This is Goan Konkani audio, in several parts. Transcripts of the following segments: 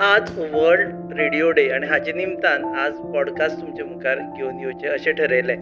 आज वर्ल्ड रेडिओ डे आनी हाचे निमतान आज पॉडकास्ट तुमचे मुखार घेवन येवचें अशें ठरयलें.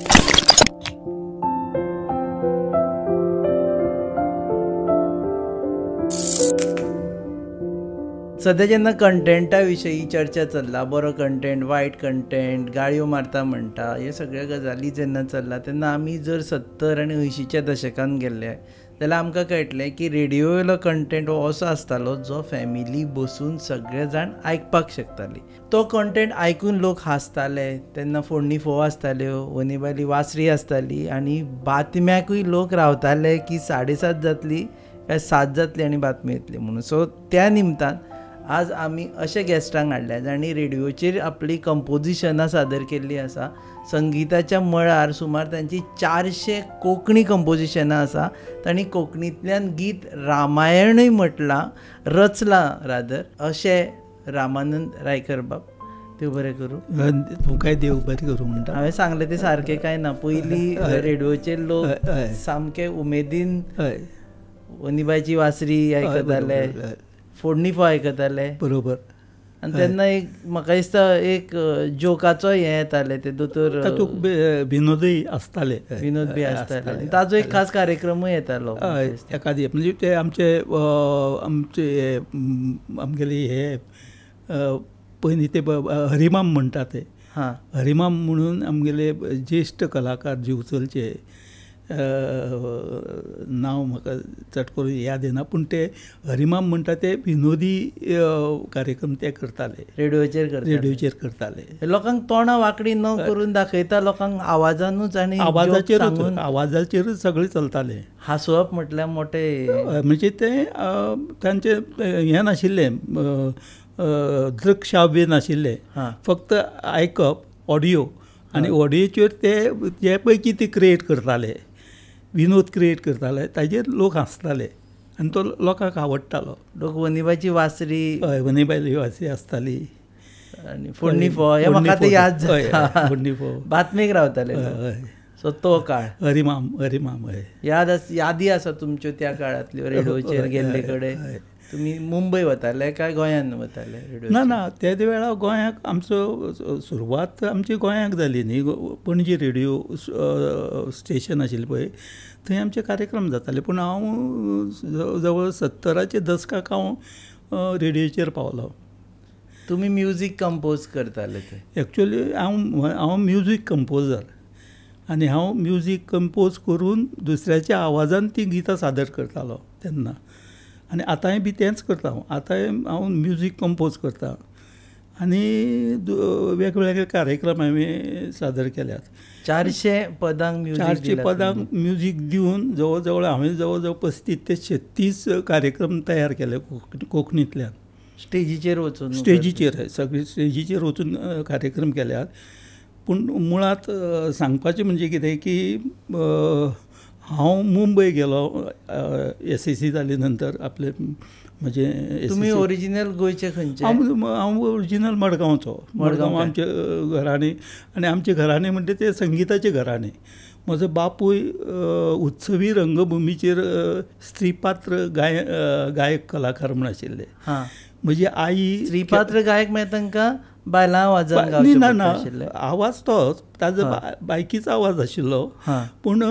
सद्या जेन्ना कंटेंटा विशयी चर्चा चल्ला, बरो कंटेंट, वायट कंटेंट, गाळयो मारता म्हणटा, हे सगळ्यो गजाली जेन्ना चल्ला तेन्ना आमी जर 70 आनी 80च्या दशकान गेल्ले जाल्यार आमकां कळटलें की रेडिओ कंटेंट हो असो आसतालो जो फॅमिली बसून सगळे जाण आयकपाक शकताली. तो कंटेंट आयकून लोक हांसताले. तेन्ना फोडणी फोव आसताल्यो, वनीबायली वासरी आसताली आनी बातम्याकूय लोक रावताले की 7:30 जातली काय 7 जातली आनी बातमी येतली म्हणून. सो त्या निमतान आज आमी अशे गेस्टांक हाडल्या जांणी रेडिओचेर आपली कंपोजिशनां सादर केल्ली आसा. संगीताच्या मळार सुमार तांची 400 कोंकणी कंपोजिशनां आसा. तांणी कोंकणींतल्यान गीत रामायणूय म्हटलां, रचलां रादर. अशे रामानंद रायकर बाब, देव बरें करूं. तुमकांय देव बरें करूं म्हणटा. हांवें सांगलें तें सारकें काय ना? पयलीं रेडिओचेर लोक सामके उमेदीन वनीबायची वासरी आयकताले, फोडणी फोव आयकताले. बरोबर. आनी तेन्ना एक म्हाका दिसता एक जोकाचो हें येतालें, ते दोतोर तातूंत विनोदूय आसताले, विनोद बी आसताले, ताजो एक खास कार्यक्रमूय येतालो एखादी. म्हणजे ते आमचे आमचे आमगेले हे पयलीं ते हरिमाम म्हणटा ते, हरिमाम म्हणून आमगेले ज्येश्ठ कलाकार दिवचलचे, नांव म्हाका चड करून याद येना, पूण ते हरिमाम म्हणटा ते विनोदी कार्यक्रम ते करताले, रेडिओचेर रेडिओचेर करताले. लोकांक तोंडां वांकडी न करून दाखयता, लोकांक आवाजानूच आनी आवाजाचेरूच आवाजाचेरूच सगळें चलतालें. हांसोवप म्हटल्यार मोठें म्हणजे तें तांचें हें नाशिल्लें, दृकश्राव्य नाशिल्लें, फक्त आयकप, ऑडियो, आनी ऑडियोचेर ते जे पळय कितें क्रिएट करताले, विनोद क्रिएट करताले, ताजेर लोक हांसताले आनी तो लोकांक आवडटालो. लोक वनीबायची वासरी, हय, वनीबायली वासरी आसताली आनी फोडणी फोव, हें म्हाका आतां याद जाता. फोडणी फोव बातमेक रावताले. सो तो काळ हरिमाम, हरिमाम हय याद यादी आसा तुमच्यो त्या काळांतल्यो रेडिओचेर गेल्ले कडेन? तुमी मुंबय वताले काय गोंयांत वताले? ना ना, त्या वेळार गोंयाक आमचो सुरवात आमची गोंयाक जाली न्ही. पणजी रेडिओ स्टेशन आशिल्लें पळय, थंय आमचे कार्यक्रम जाताले. पूण हांव जवळ 70च्या दसकाक हांव रेडिओचेर पावलो. तुमी म्युजीक कंपोज करताले ते? एक्चुअली हांव म्युजीक कंपोजर आनी हांव म्युजीक कंपोज करून दुसऱ्याच्या आवाजान ती गितां सादर करतालो तेन्ना. आनी आतांय बी तेंच करता हांव. आतांय हांव म्युजीक कंपोज करता आनी वेगवेगळे कार्यक्रम हांवें सादर केल्यात. 400 पदांक म्युजीक, 400 पदांक म्युजीक दिवन जवळ जवळ हांवें जवळ जवळ 35 ते 36 कार्यक्रम तयार केले कोंकणींतल्यान. स्टेजीचेर वचून, स्टेजीचेर सगळे स्टेजीचेर वचून कार्यक्रम केल्यात. पूण मुळांत सांगपाचें म्हणजे कितें की हांव मुंबय गेलो SSC जाले नंतर आपले म्हजें. तुमी ओरिजिनल गोंयचे खंयचे? हांव ओरिजिनल मडगांवचो. मडगांव आमचे घराणें, आनी आमचे घराणें म्हणटा तें संगिताचें घराणें. म्हजो बापूय उत्सवी रंगभुमीचेर स्त्रीपात्र गायक कलाकार म्हूण आशिल्ले. म्हजी आई स्त्रीपात्र गायक म्हळ्यार तांकां बायलां आवाजान गावचें ना ना, आवाज तोच ताजो बायकीचो आवाज आशिल्लो, पूण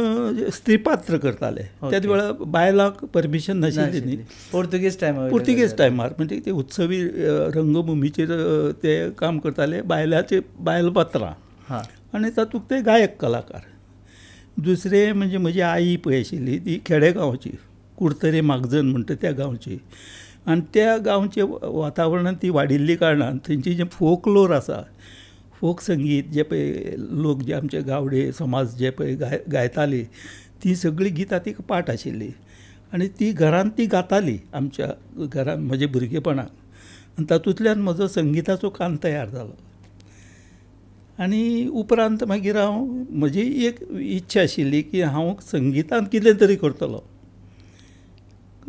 स्त्रीपात्र करताले. त्याच वेळार बायलांक परमिशन नाशिल्ली न्ही, पोर्तुगीज टायमार. पोर्तुगीज टायमार म्हणजे ते उत्सवी रंगभुमीचेर ते काम करताले, बायलांचे बायल पात्रां, आनी तातूंत ते गायक कलाकार. दुसरें म्हणजे म्हजी आई पळय आशिल्ली ती खेडेगांवची, कुडतरे मागजन म्हणटा त्या गांवची, आनी त्या गांवचे वातावरणांत ती वाडिल्ली कारणान थंयची जें फोकलोर आसा, फोक संगीत जे पळय लोक जे आमचे गावडे समाज जे पळय गायताली ती सगळीं गितां तिका पाठ आशिल्ली आनी ती घरांत ती गाताली आमच्या घरांत म्हज्या भुरगेपणांत. आनी तातूंतल्यान म्हजो संगिताचो कान तयार जालो. आनी उपरांत मागीर हांव म्हजी एक इच्छा आशिल्ली की हांव संगितान कितें तरी करतलो.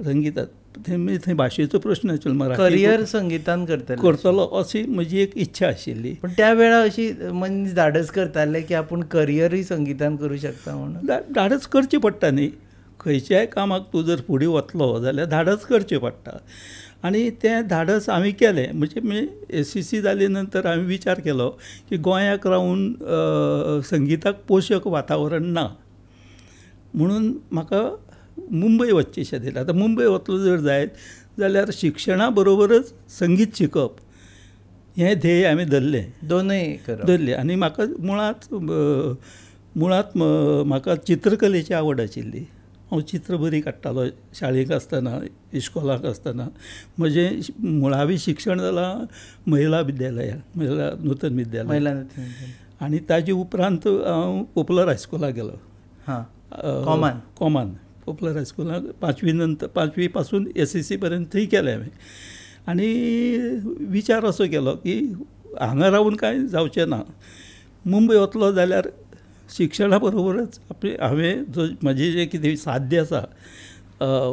संगितांत थंय भाशेचो प्रश्न आशिल्लो, मराठी करियर संगितान करतलो अशी म्हजी एक इच्छा आशिल्ली. पण त्या वेळार अशी मनीस धाडस करताले की आपूण करियरूय संगितान करूं शकता म्हणून? धाडस करचें पडटा न्ही, खंयच्याय कामाक तूं जर फुडें वतलो जाल्यार धाडस करचें पडटा आनी तें धाडस हांवें केलें. म्हणजे SCC जाले नंतर हांवें विचार केलो की गोंयाक रावून संगिताक पोशक वातावरण ना म्हणून म्हाका मुंबय वचचेंशें दिलें. आतां मुंबय वतलो जर जायत जाल्यार शिक्षणा बरोबरच संगीत शिकप हें ध्येय हांवें धरलें, दोनूय धरलें. आनी म्हाका मुळांत मुळांत म्हाका चित्रकलेची आवड आशिल्ली. हांव चित्र बरी काडटालो शाळेक आसतना, इश्कोलाक आसतना. म्हजें मुळावें शिक्षण जालां महिला विद्यालयान, महिला नूतन विद्यालय, आनी ताजे उपरांत हांव पोपुलर हायस्कुलाक गेलो. कॉमान, कॉमान पोपुलर हायस्कुलाक पांचवी नंतर, पांचवी पासून SSC पर्यंत थंय केलें हांवें. आनी विचार असो केलो की हांगा रावून कांय जावचें ना, मुंबय वतलो जाल्यार शिक्षणा बरोबरच आपले हांवें जो म्हजें जें कितें साध्य आसा,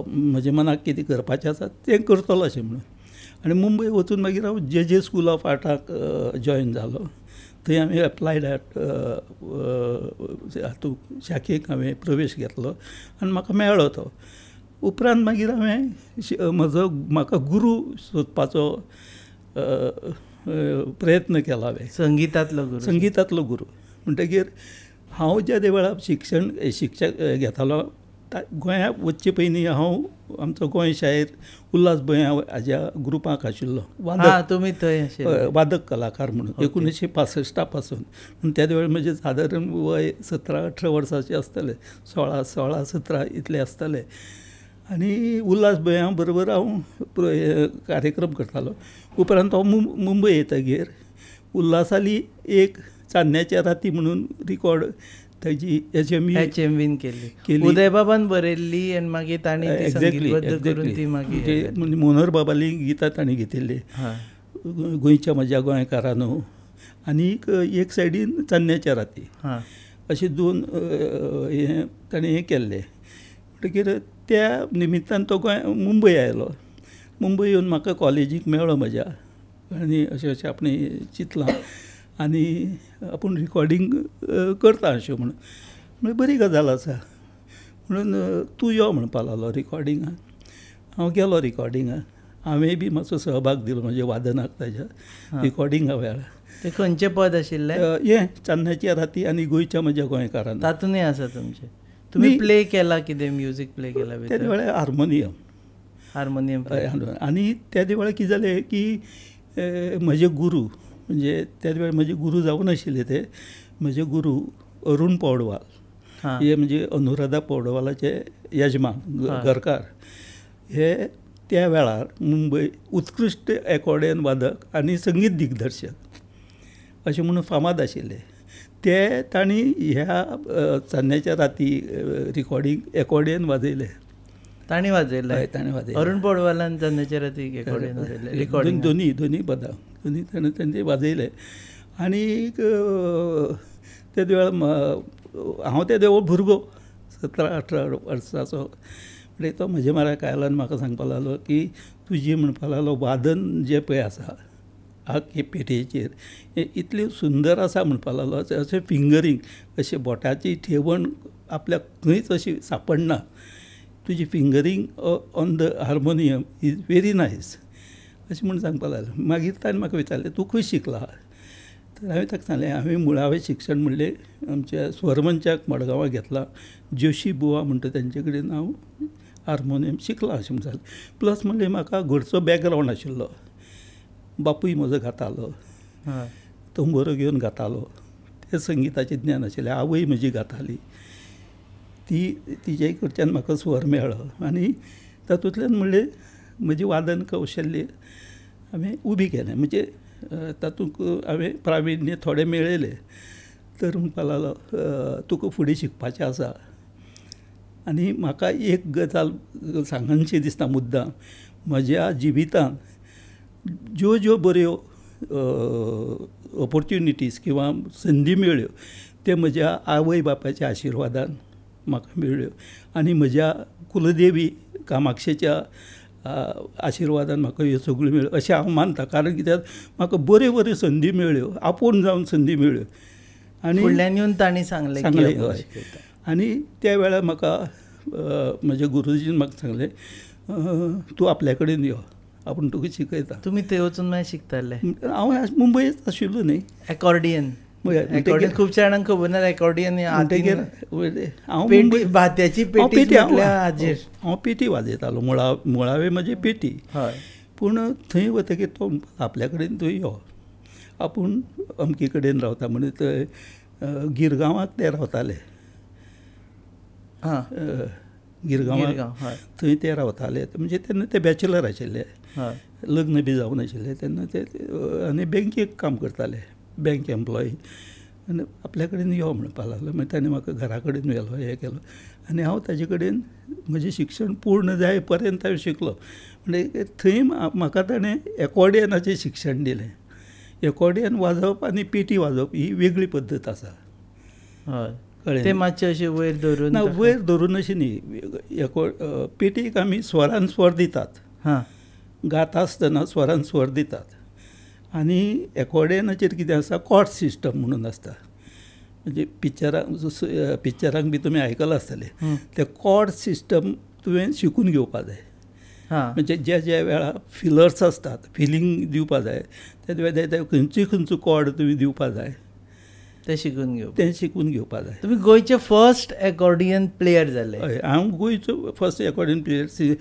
म्हज्या मनाक कितें करपाचें आसा तें करतलो अशें म्हणून. आनी मुंबय वचून मागीर हांव JJ school of आर्टाक जॉयन जालो. थंय हांवें एप्लायड आर्ट हातूंत शाखेक हांवें प्रवेश घेतलो आनी म्हाका मेळ्ळो तो. उपरांत मागीर हांवें म्हजो म्हाका गुरू सोदपाचो प्रयत्न केलो हांवें. संगितांतलो गुरू, संगितांतलो गुरू म्हणटगीर हांव ज्या वेळार शिक्षण शिक्षक घेतालो गोंयांत वचचे पयलीं हांव आमचो गोंय शाहीर उल्हास भंय हाज्या ग्रुपाक आशिल्लो, वादक. तुमी थंय वादक कलाकार म्हणून 1965 पासून. त्या वेळार म्हजें सादारण वय 17-18 वर्सांचें आसतलें, 16-17 इतलें आसतलें. आनी उल्हास भंया बरोबर हांव कार्यक्रम करतालो. उपरांत हांव मुंबय येतगीर उल्हासाली एक चान्न्याच्या राती म्हणून रिकॉर्ड ताजी HMV केली, उदयबाबान बरयल्ली आनी मागीर तांणी एक्झॅक्टली ती मागीर मनोहर बाबाली गितां तांणी घेतिल्ली, गोंयच्या म्हज्या गोंयकारांनो, आनी एक सायडीन चान्न्याच्या राती, अशे दोन हें ताणें हें केल्लें. म्हणटकीर त्या निमित्तान तो गोंय मुंबय आयलो. मुंबय येवन म्हाका कॉलेजीक मेळ्ळो म्हज्या आनी अशें अशें आपणें चिंतलां आनी आपूण रिकॉर्डींग करता अशें म्हणून. म्हणल्यार बरी गजाल आसा म्हणून तूं यो म्हणपाक लागलो रिकॉर्डिंगाक. हांव गेलो रिकॉर्डिंगाक, हांवें बी मातसो सहभाग दिलो म्हज्या वादनाक ताज्या रिकॉर्डिंगा वेळार. तें खंयचें पद आशिल्लें? हें चान्न्याच्या राती आनी गोंयच्या म्हज्या गोंयकारान. तातूंतय आसा तुमचें? तुमी प्ले केला कितें म्युजीक प्ले केला त्या वेळार? Harmonium, harmonium. आनी त्या वेळार कितें जालें की म्हजे गुरू, म्हणजे त्या वेळार म्हजे गुरू जावन आशिल्ले ते म्हजे गुरू अरुण पौडवाल, हे म्हणजे अनुराधा पौडवालाचे यजमान घरकार, हे त्या वेळार मुंबय उत्कृश्ट एकॉर्डियन वादक आनी संगीत दिग्दर्शक अशें म्हणून फामाद आशिल्ले. ते तांणी ह्या चान्न्याच्या राती रिकॉर्डींग एकॉर्डियन वाजयलें. तांणी वाजयलें? तांणी वाजयलें. अरुण पौडवालान चान्न्याच्या राती एकॉर्डियन वाजयलें रिकॉर्डिंग, दोनी दोनी पदां दोनी ताणें तांचे वाजयलें. आनी त्या वेळार हांव त्या वेळार भुरगो 17-18 वर्सांचो, म्हणजे तो म्हज्या म्हऱ्याक आयलो आनी म्हाका सांगपाक लागलो की तुजी म्हणपाक लागलो वादन जें पळय आसा आख्खे पेटयेचेर हें इतलें सुंदर आसा म्हणपाक लागलो, अशें फिंगरींग, अशें बोटाची ठेवण आपल्याक खंयच अशी सांपडना, तुजी fingering on the harmonium is very nice अशें म्हूण सांगपाक लागलो. मागीर ताणें म्हाका विचारलें तूं खंय शिकला? तर हांवें ताका सांगलें हांवें मुळावें शिक्षण म्हणलें आमच्या स्वरमंचाक मडगांवां घेतलां, जोशी बुवा म्हणटा तेंचे कडेन हांव हार्मोनियम शिकलां अशें म्हूण सांगलें. प्लस म्हणलें म्हाका घरचो बॅकग्रावंड आशिल्लो, बापूय म्हजो गातालो, तंबोरो घेवन गातालो, तें संगिताचें ज्ञान आशिल्लें. आवय म्हजी गाताली, ती तिजे कडच्यान म्हाका स्वर मेळ्ळो आनी तातूंतल्यान म्हणलें म्हजें वादन कौशल्य हांवें उबी केलें, म्हणजे तातूंत हांवें प्राविण्य थोडें मेळयलें. तर म्हणपाक लागलो तुका फुडें शिकपाचें आसा. आनी म्हाका एक गजाल सांगनशी दिसता मुद्दाम, म्हज्या जिवितांत ज्यो ज्यो बऱ्यो ऑपोर्च्युनिटीज किंवा संदी मेळ्ळ्यो त्यो म्हज्या आवय बापायच्या आशिर्वादान म्हाका मेळ्ळ्यो आनी म्हज्या कुलदेवी कामाक्षेच्या आशिर्वादान म्हाका ह्यो सगळ्यो मेळ्ळ्यो अशें हांव मानता. कारण कित्याक म्हाका बऱ्यो बऱ्यो संदी मेळ्ळ्यो, आपूण जावन संदी मेळ्ळ्यो आनी फुडल्यान येवन तांणी सांगलें हय. आनी त्या वेळार म्हाका म्हज्या गुरुजीन म्हाका सांगलें तूं आपल्या कडेन यो, आपूण तुका शिकयता. तुमी थंय वचून मागीर शिकताले? हांव मुंबयच आशिल्लो न्ही. एकॉर्डियन खूबशा जाणांक खबर ना. एकॉर्डियन हांव भात्याची पेटी, हांव पेटी वाजयतालो, मुळावे म्हजी पेटी. हय. पूण थंय वतकीर तो आपल्या कडेन तूं यो, आपूण अमके कडेन रावता म्हणून थंय गिरगांवाक ते रावताले. हां, गिरगांवाक थंय ते रावताले. म्हणजे तेन्ना ते बॅचलर आशिल्ले, लग्न बी जावं नाशिल्ले तेन्ना ते, आनी बँकेक काम करताले, बँक एम्प्लॉई. आनी आपल्या कडेन यो म्हणपाक लागलो. मागीर ताणें म्हाका घरा कडेन व्हेलो, हें केलो आनी हांव ताजे कडेन म्हजें शिक्षण पूर्ण जाय पर्यंत हांवें शिकलो. म्हणजे थंय म्हाका ताणें एकॉर्डियनाचें शिक्षण दिलें. एकॉर्डियन वाजोवप आनी पेटी वाजोवप ही वेगळी पद्दत आसा. हय, कळ्ळें. ते मातशें अशें वयर धरून? ना, वयर धरून अशें न्ही. पेटीक आमी स्वरान स्वर दितात, हां, गाता आसतना स्वरान स्वर दितात. आनी एकॉर्डियनाचेर कितें आसा, कॉर्ड सिस्टम म्हणून आसता. म्हणजे पिक्चरांक पिक्चरांक बी तुमी आयकलां आसतलें. ते कॉर्ड सिस्टम तुवें शिकून घेवपा जाय. म्हणजे ज्या ज्या वेळार फिलर्स आसतात, फिलींग दिवपा जाय, त्या वेळार खंयची खंयचो कॉर्ड तुवें दिवपा जाय तें शिकून घेवप, तें शिकून घेवपा जाय. तुमी गोंयचे फर्स्ट एकॉर्डियन प्लेयर जाले? हय, हांव गोंयचो फर्स्ट एकॉर्डियन प्लेयर.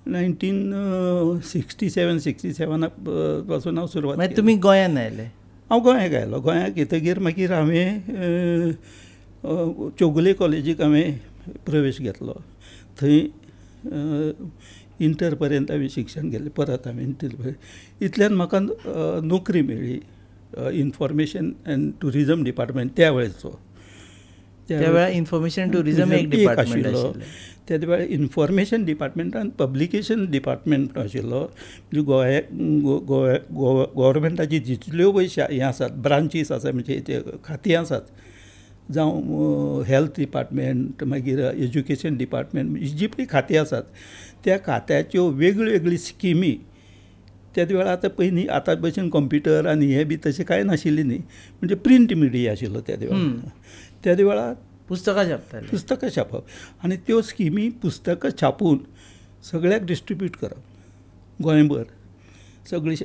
1967 67 पासून हांव सुरवात. मागीर तुमी गोंयांत आयले? हांव गोंयाक आयलो. गोंयाक येतकीर मागीर हांवें चौगुले कॉलेजीक हांवें प्रवेश घेतलो. थंय इंटर पर्यंत हांवें शिक्षण घेतलें. परत हांवें इंटर इतल्यान म्हाका नोकरी मेळ्ळी, इन्फॉर्मेशन एंड ट्युरिजम डिपार्टमेंट त्या वेळचो. त्या वेळार इन्फॉर्मेशन ट्युरिजम एक डिपार्टमेंट आशिल्लो. त्या वेळार इन्फॉर्मेशन डिपार्टमेंट आनी पब्लिकेशन डिपार्टमेंट आशिल्लो. म्हणजे गोव्या गव्हर्मेंटाची जितल्यो पळय हें आसात, ब्रांचीस आसा, म्हणजे ते खातीं आसात, जावं हेल्थ डिपार्टमेंट, मागीर एज्युकेशन डिपार्टमेंट, जी पळय खातीं आसात त्या खात्याच्यो वेगळ्यो वेगळ्यो स्किमी त्या वेळार. आतां पयलीं आतां भशेन कंप्युटर आनी हें बी तशें कांय नाशिल्लें न्ही, म्हणजे प्रिंट मिडिया आशिल्लो त्या वेळार. त्या वेळार पुस्तकां छापताले, पुस्तकां छापप आनी त्यो स्किमी पुस्तकां छापून सगळ्याक डिस्ट्रिब्यूट करप गोंयभर सगळी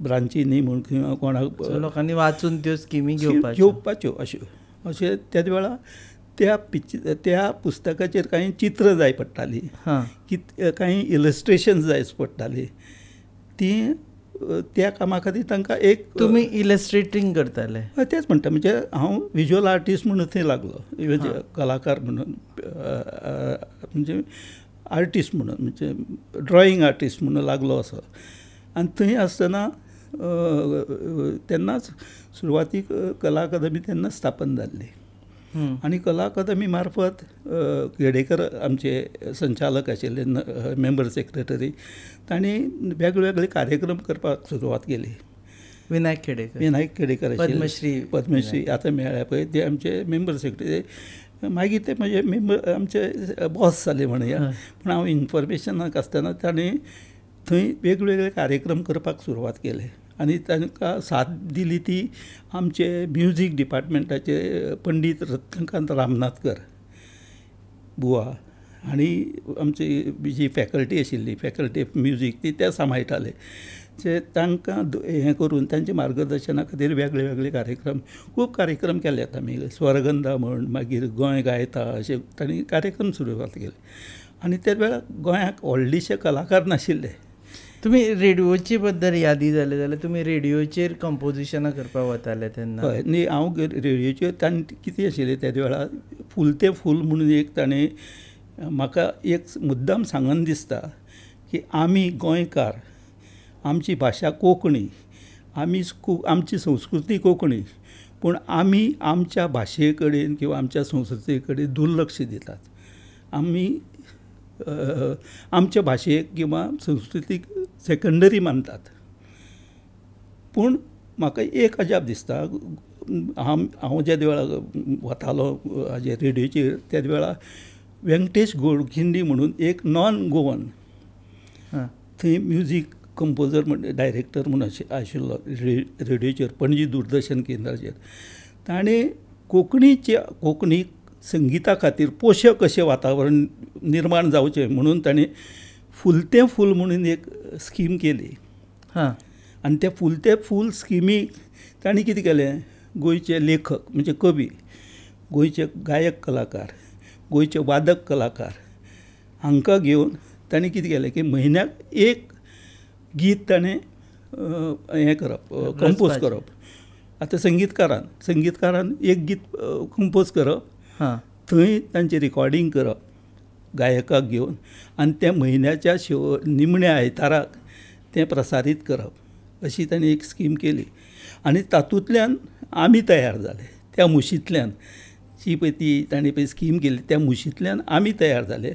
ब्रांचींनी म्हूण किंवा कोणाक लोकांनी वाचून त्यो स्किमी घेवपाच्यो अश्यो अशें. त्या वेळार त्या त्या पुस्तकाचेर कांय चित्रां जाय पडटालीं, कांय इलस्ट्रेशन जाय पडटालीं, तीं त्या कामा खातीर तांकां एक. तुमी इलस्ट्रेटींग करताले? हय, तेंच म्हणटा. म्हणजे हांव विज्युअल आर्टिस्ट म्हणून थंय लागलो, म्हणजे कलाकार म्हणून, म्हणजे आर्टिस्ट म्हणून, म्हणजे ड्रॉइंग आर्टिस्ट म्हणून लागलो असो. आनी थंय आसतना तेन्नाच सुरवातीक कला अकादमी तेन्ना स्थापन जाल्ली. आनी कला अकादमी मार्फत खेडेकर आमचे संचालक आशिल्ले, मेंबर सेक्रेटरी, तांणी वेगळे कार्यक्रम करपाक सुरवात केली. विनायक खेडेकर, विनायक खेडेकर आशिल्ले, पद्मश्री, पद्मश्री आतां मेळ्ळ्या पळय, ते आमचे मेंबर सेक्रेटरी. मागीर ते म्हजे मेंबर आमचे बॉस जाले म्हणया. पूण हांव इन्फॉर्मेशनाक आसतना तांणी थंय वेगवेगळे कार्यक्रम करपाक सुरवात केले आनी तांकां साथ दिली ती आमचे म्युजीक डिपार्टमेंटाचे पंडीत रत्नकांत रामनाथकर बुवा आनी आमची जी फॅकल्टी आशिल्ली, फॅकल्टी ऑफ म्युजीक, ती त्या सांबाळटाले. ते तांकां हें करून तांच्या मार्गदर्शना खातीर वेगळे वेगळे कार्यक्रम, खूब कार्यक्रम केल्यात आमी. स्वरगंधा म्हण, मागीर गोंय गायता, अशे तांणी कार्यक्रम सुरवात केले. आनी त्या वेळार गोंयाक व्हडलेशे कलाकार नाशिल्ले. तुमी रेडिओचे बद्दल यादी जाले जाल्यार तुमी रेडिओचेर कंपोजिशनां करपाक वताले तेन्ना? हय, न्ही, हांव रेडिओचेर ताणें कितें आशिल्लें त्या वेळार, फूल ते फूल म्हणून एक ताणें म्हाका एक मुद्दाम सांगन दिसता की आमी गोंयकार, आमची भाशा कोंकणी, आमी आमची संस्कृती कोंकणी, पूण आमी आमच्या भाशे कडेन किंवा आमच्या संस्कृती कडेन दुर्लक्ष दितात. आमी आमच्या भाशेक किंवा संस्कृतीक सेकंडरी मानतात. पूण म्हाका एक अजाप दिसता, हांव ज्या वेळार वतालो हाजेर रेडियोचेर त्या वेळार व्यंकटेश गोडखिंडी म्हणून एक नॉन गोवन थंय म्युजीक कंपोजर म्हण डायरेक्टर म्हूण आशिल्लो रेडियोचेर, पणजी दूरदर्शन केंद्राचेर. ताणें कोंकणीक संगिता खातीर पोशक अशें वातावरण निर्माण जावचें म्हणून ताणें फुलतें फूल म्हणून एक स्कीम केली. हां, आनी त्या फुलतें फूल स्किमीक तांणी कितें केलें, गोंयचे लेखक म्हणजे कवी, गोंयचे गायक कलाकार, गोंयचे वादक कलाकार हांकां घेवन तांणी कितें केलें की म्हयन्याक एक गीत ताणें हें करप, कंपोज करप. आतां संगीतकारान एक गीत कंपोज करप, थंय तांचें रिकॉर्डींग करप गायकाक घेवन आनी त्या म्हयन्याच्या निमण्या आयताराक तें प्रसारीत करप, अशी तांणी एक स्कीम केली. आनी तातूंतल्यान आमी तयार जाले. त्या मुशींतल्यान जी पळय ती तांणी पळय स्कीम केली त्या मुशींतल्यान आमी तयार जाले.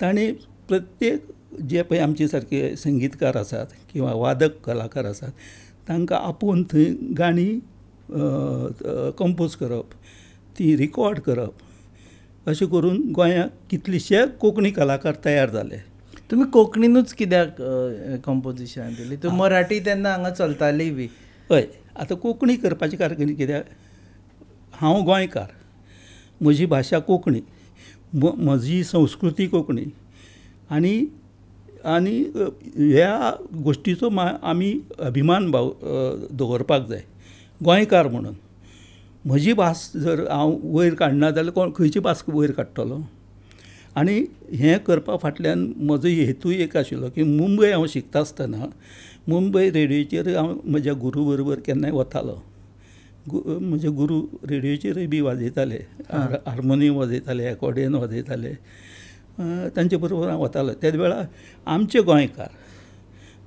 तांणी प्रत्येक जे पळय आमचे सारके संगीतकार आसात किंवा वादक कलाकार आसात तांकां आपोवन थंय गाणी कंपोज करप, ती रिकॉर्ड करप, अशें करून गोंयांत कितलेशे कोंकणी कलाकार तयार जाले. तुमी कोंकणीनूच कित्याक कंपोजिशन दिली? तूं मराठी तेन्ना हांगा चलताली बी? हय, आतां कोंकणी करपाचें कारण कित्याक, हांव गोंयकार, म्हजी भाशा कोंकणी, म्हजी संस्कृती कोंकणी आनी आनी ह्या गोश्टीचो आमी अभिमान भाव दवरपाक जाय गोंयकार म्हणून. म्हजी भास जर हांव वयर काडना जाल्यार कोण खंयची भास वयर काडटलो? आनी हें करपा फाटल्यान म्हजो हेतू एक आशिल्लो की मुंबय हांव शिकता आसतना मुंबय रेडियोचेर हांव म्हज्या गुरू बरोबर केन्नाय वतालो. म्हजे गुरू रेडियोचेरूय बी वाजयताले, हार्मोनियम वाजयताले, एकॉर्डियन वाजयताले, तांचे बरोबर हांव वतालो. तेद वेळार आमचे गोंयकार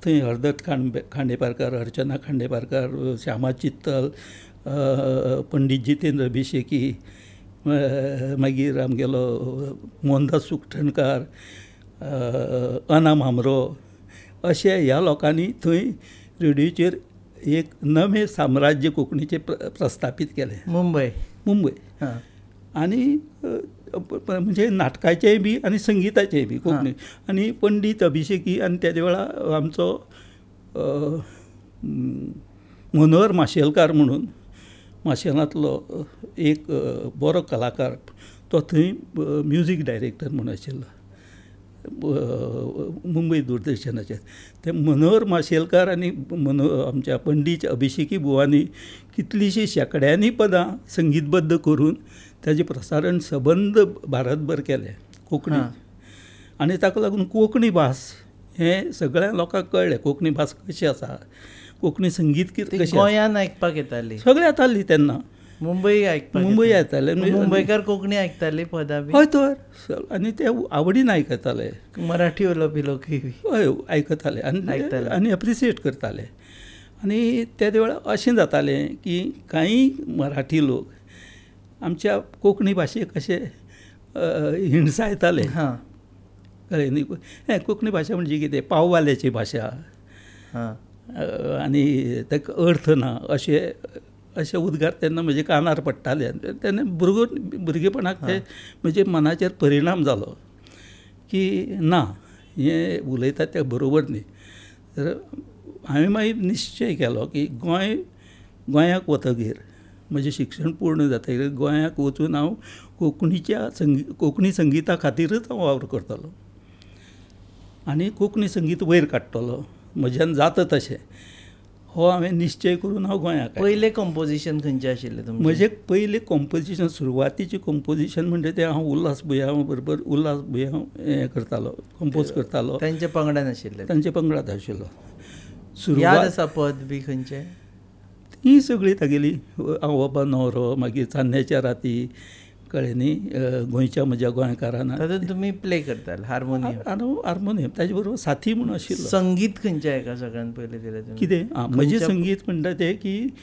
थंय हरदत्त खांडेपारकार, अर्चना खांडेपारकार, श्यामा चित्तल, पंडीत जितेंद्र अभिषेकी, मागीर आमगेलो मोहनदास सुखठणकार, अना म्हांबरो, अशे ह्या लोकांनी थंय रेडियोचेर एक नवें साम्राज्य कोंकणीचें प्रस्थापीत केलें. मुंबय मुंबय आनी म्हणजे नाटकाचेंय बी आनी संगिताचेंय बी कोंकणी. आनी पंडीत अभिषेकी आनी तेदे वेळार आमचो मनोहर माशेलकार म्हणून माशेलांतलो एक बरो कलाकार, तो थंय म्युजीक डायरेक्टर म्हूण आशिल्लो मुंबय दूरदर्शनाचेर. ते मनोहर माशेलकार आनी आमच्या पंडीत अभिषेकी बुवांनी कितलींशीं शेंकड्यांनी पदां संगीतबद्ध करून ताजें प्रसारण सबंद भारतभर केलें कोंकणी. आनी ताका लागून कोंकणी भास हें सगळ्या लोकांक कळ्ळें, कोंकणी भास कशी आसा, कोंकणी संगीत कितें कशें. गोंयांत आयकपाक येताली, सगळें येताली तेन्ना. मुंबय आयकपाक, मुंबय येताले, मुंबयकार कोंकणी आयकताले पदां बी? हय तर, आनी ते आवडीन आयकताले. मराठी उलोवपी लोकूय हय आयकताले आनी आनी एप्रिसिएट करताले. आनी तेदे वेळार अशें जातालें की कांय मराठी लोक आमच्या कोंकणी भाशेक अशे हिणसायताले. हां, कळ्ळें न्ही? हें कोंकणी भाशा म्हणजे कितें, पाववाल्याची भाशा आनी ताका अर्थ ना अशें अशे उद्गार तेन्ना म्हज्या कानार पडटाले. तेन्ना भुरगेपणाक ते म्हजे मनाचेर परिणाम जालो की ना, हें उलयता तें बरोबर न्ही. तर हांवें मागीर निश्चय केलो की गोंयाक वतगीर म्हजें शिक्षण पूर्ण जातकीर गोंयाक वचून हांव कोंकणी संगिता खातीरच हांव वावर करतलो आनी कोंकणी संगीत वयर काडटलो, म्हज्यान जाता तशें, हो हांवें निश्चय करून हांव गोंयाक. पयलें कंपोजिशन खंयचें आशिल्लें तुमचें? म्हजें पयलें कंपोजिशन, सुरवातीचें कंपोजिशन म्हणजे तें हांव उल्हास बुयांव बरोबर, उल्हास बुयांव हें करतालो, कंपोज करतालो. तांच्या पंगडान आशिल्लें? तांच्या पंगडांत आशिल्लो. याद आसा पद बी खंयचें? ती सगळीं तागेली हांव बाबा न्हवरो, मागीर चान्न्याच्या राती, कळ्ळें न्ही, गोंयच्या म्हज्या गोंयकारान. तातूंत तुमी प्ले करताले हार्मोनियम? हार्मोनियम, ताजे बरोबर साथी म्हणून आशिल्लो. संगीत खंयचें आयका सगळ्यान पयलें दिलें तुमी? कितें? आं, म्हजें संगीत म्हणटा तें की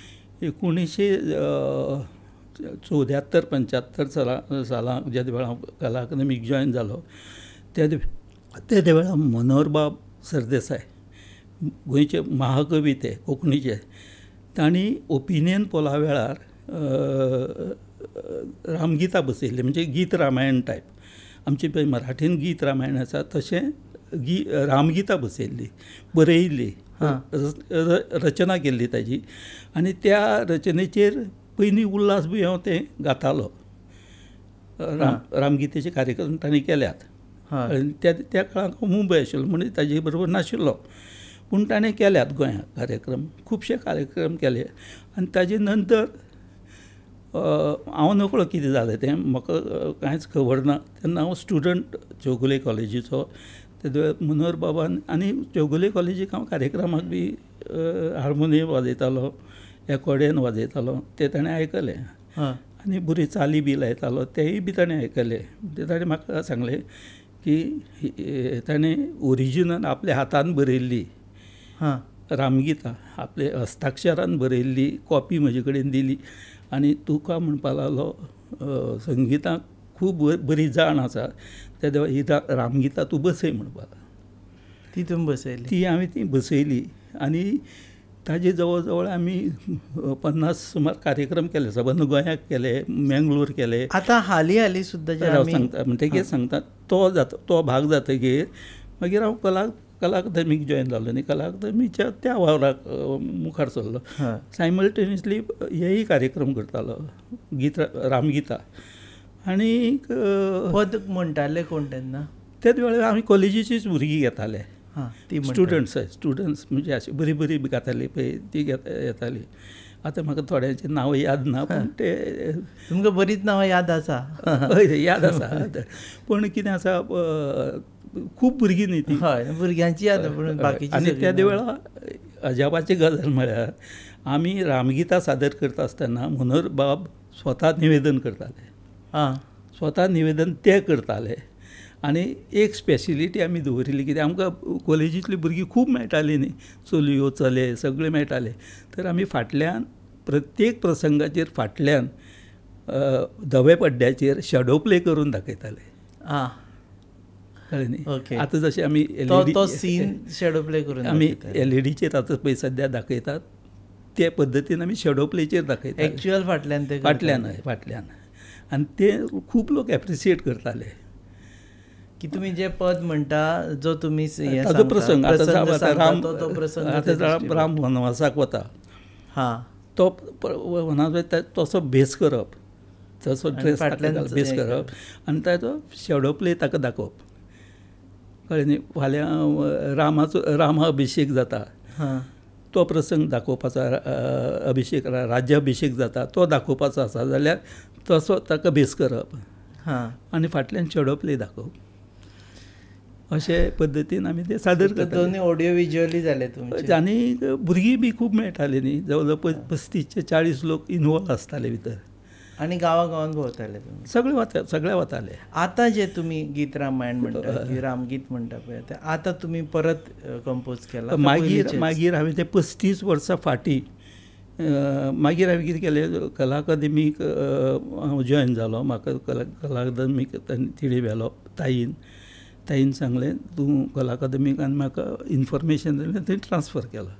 1974 75 सालां ज्या वेळार हांव कला अकादमीक जॉयन जालो तेदे वेळार मनोहरबाब सरदेसाय, गोंयचे महाकवी ते कोंकणीचे, तांणी ओपिनियन पोला वेळार रामगीता बसयल्ली, म्हणजे गीत रामायण टायप. आमचे पळय मराठीन गीत रामायण आसा तशें रामगीता बसयल्ली, बरयल्ली, रचना केल्ली ताजी. आनी त्या रचनेचेर पयलीं उल्हास बुयांव तें गातालो रामगीतेचे कार्यक्रम तांणी केल्यात. त्या त्या काळाक हांव मुंबय आशिल्लो म्हणून ताजे बरोबर नाशिल्लो, पूण ताणें केल्यात गोंयांत कार्यक्रम, खुबशे कार्यक्रम केले. आनी ताजे नंतर हांव नकळो कितें जालें तें, म्हाका कांयच खबर ना. तेन्ना हांव स्टुडंट चौगुले कॉलेजीचो. तेदो मनोहर बाबान आनी चौगुले कॉलेजीक हांव कार्यक्रमाक बी हार्मोनियम वाजयतालो, एकॉर्डियन वाजयतालो, तें ताणें आयकलें. आनी बरी चाली बी लायतालो तेंय बी ताणें आयकलें. ते ताणें म्हाका सांगलें की ताणें ओरिजिनल आपल्या हातान बरयल्ली रामगीता आपले हस्ताक्षरान बरयल्ली कॉपी म्हजे कडेन दिली आनी तुका म्हणपाक लागलो संगिताक खूब बरी जाण आसा, तेन्ना ही रामगीता तूं बसय म्हणपाक. ती तुमी बसयली? ती हांवें ती बसयली आनी ताजे जवळ जवळ आमी 50 सुमार कार्यक्रम केले, सबंद गोंयाक केले, मेंगलोर केले. आतां हालीं हालीं सुद्दां सांगता म्हणटकीर सांगता तो जाता तो भाग जातकीर मागीर हांव कला अकादमीक जॉयन जालो आनी कला अकादमीच्या त्या वावराक मुखार सरलो. सायमल्टेनियसली हेय कार्यक्रम करतालो, गीत रामगीता. आनी पद म्हणटाले कोण तेन्ना? त्याच वेळार आमी कॉलेजीचीच भुरगीं घेताले, स्टुडंट्स स्टुडंट्स म्हणजे अशी बरी बरी गाताली पळय ती येताली. आतां म्हाका थोड्यांचें नांव याद ना, पूण ते तुमकां बरीच नांवां याद आसा? हय याद आसा, पूण कितें आसा खूब भुरगीं न्ही ती. हय भुरग्यांची याद, पूण बाकीची. आनी त्या वेळार अजापाची गजाल म्हळ्यार आमी रामगीता सादर करता आसतना मनोहर बाब स्वता निवेदन करताले. स्वता निवेदन ते करताले. आनी एक स्पेशलिटी आमी दवरिल्ली, कित्याक आमकां कॉलेजींतलीं भुरगीं खूब मेळटालीं न्ही, चलयो चले सगळे मेळटाले, तर आमी फाटल्यान प्रत्येक प्रसंगाचेर फाटल्यान धवे पड्ड्याचेर शॅडो प्ले करून दाखयताले. कळ्ळें न्ही? आतां जशें आमी तो सीन शॅडो प्ले करून आमी एलईडीचेर आतां पळय सद्या दाखयतात ते पद्दतीन आमी शॅडो प्लेचेर दाखयतात. एक्चुअल फाटल्यान ते फाटल्यान फाटल्यान, आनी ते खूब लोक एप्रिशिएट करताले की तुमी जे पद म्हणटा जो तुमी ताजो प्रसंग. आतां राम वनवासाक वता, तो वनवास तसो भेस करप, तसो ड्रेस भेस करप आनी ताजो शॅडो प्ले ताका दाखोवप. कळ्ळें न्ही? फाल्यां रामाचो रामाभिशेक जाता तो प्रसंग दाखोवपाचो, अभिशेक राज्याभिशेक जाता तो दाखोवपाचो आसा जाल्यार तसो ताका भेस करप आनी फाटल्यान शॅडो प्ले दाखोवप. अशे पद्दतीन आमी ते सादर करता. दोनूय ऑडियो विज्युअली जाले तुमचे. आनी भुरगीं बी खूब मेळटालीं न्ही, जवळ जवळ 35 ते 40 लोक इनवॉल्व आसताले भितर. आनी गांवा गांवांत भोंवताले तुमी? सगळे वता, सगळे वताले. आतां जे तुमी गीत रामायण म्हणटा, रामगीत म्हणटा पळय, तें आतां तुमी परत कंपोज केलां? मागीर मागीर हांवें तें 35 वर्सां फाटीं मागीर हांवें कितें केलें, कला अकादमीक हांव जॉयन जालो. म्हाका कला अकादमीक तिणें व्हेलो, ताईन ताईन सांगलें तूं कला अकादमीक, आनी म्हाका इन्फॉर्मेशन दिलें, थंय ट्रान्सफर केलो.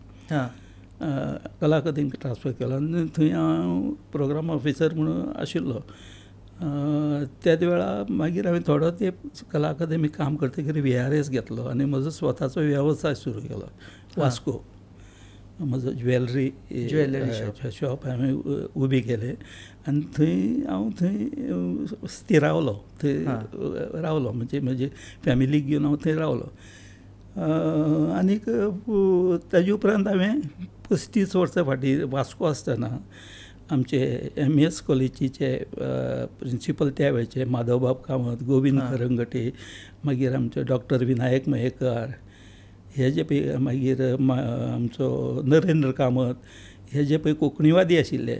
कला अकादमीक ट्रान्सफर केलो आनी थंय हांव प्रोग्राम ऑफिसर म्हणून आशिल्लो. त्याच वेळा मागीर हांवें थोडो तेंप कला अकादमीक काम करतकीर VRS घेतलो आनी म्हजो स्वताचो वेवसाय सुरू केलो वास्को. म्हजो ज्वेलरी शॉप हांवें उबी केलें आनी थंय हांव थंय स्थिरावलो, थंय रावलो, म्हणजे म्हजे फॅमिलीक घेवन हांव थंय रावलो. आनीक ताजे उपरांत हांवें 35 वर्सां फाटीं वास्को आसतना आमचे MS कॉलेजीचे प्रिंसिपल त्या वेळचे माधवबाब कामत, गोविंद खरंगटे, मागीर आमचे डॉक्टर विनायक मयेकर, हे जे पळय, मागीर आमचो नरेंद्र कामत, हे जे पळय कोंकणीवादी आशिल्ले